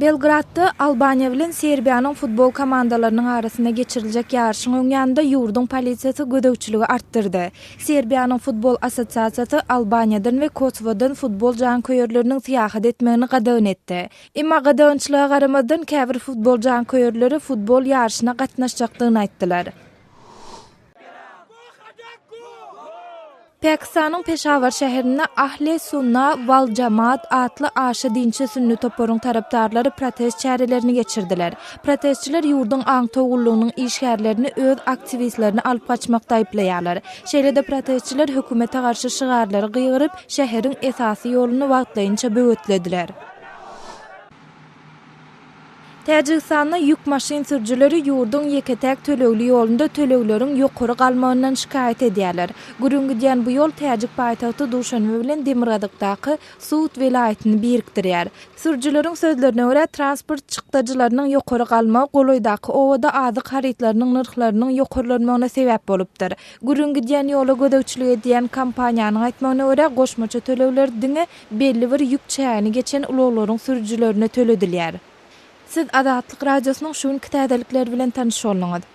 Belgradda Albaniýa bilen Serbiýanyň futbol komandalarynyň arasynda geçiriljek ýaryşyň öň ýanynda ýurduň polisiýasy gözegçiligi artdyrdy. Serbiýanyň futbol assosiasiýasy Albaniýadan we Kosowodan futbol janköýerleriniň syýahat etmegini gadagan etdi. Emma gadagançylyga garamazdan käbir futbol janköýerleri futbol ýaryşyna gatnaşjakdygyny aýtdylar. Pakistanyň Peşawar şäherinde Ahle Sunna wal Jamaat atly aşa dinçi sünni toparyň tarapdarlary protest çärelerini geçirdiler. Protestçiler ýurduň aňtaw gullugynyň işgärlerini öz aktiwistlerini alyp gaçmakda aýyplaýarlar. Şeýle-de protestçiler hökümete garşy şygarlary gygyryp, şäheriň esasy ýoluny wagtlaýynça böwetlediler. Täjigistanda ýük maşyn sürüjileri ýurduň ýeke-täk tölegli ýolunda tölegleriň ýokary galmagyndan şikaýat edýärler. Gürrüň gidýän bu ýol täjik paýtagty Duşanbe bilen demirgazykdaky Sugt welaýatyny birikdirýär. Sürüjileriň sözlerine görä, transport çykdajylarynyň ýokary galmagy golaýdaky obada azyk harytlarynyň nyrhlarynyň ýokarlanmagyna sebäp bolupdyr. Gürrüň gidýän ýola gözegçilik edýän kompaniýanyň aýtmagyna görä, goşmaça tölegler diňe belli bir ýük çägini geçen ulaglaryň sürüjilerine töledilýär. Siz Azatlyk Radiosynyň şu günki täzelikleri bilen tanyş bolduňyz.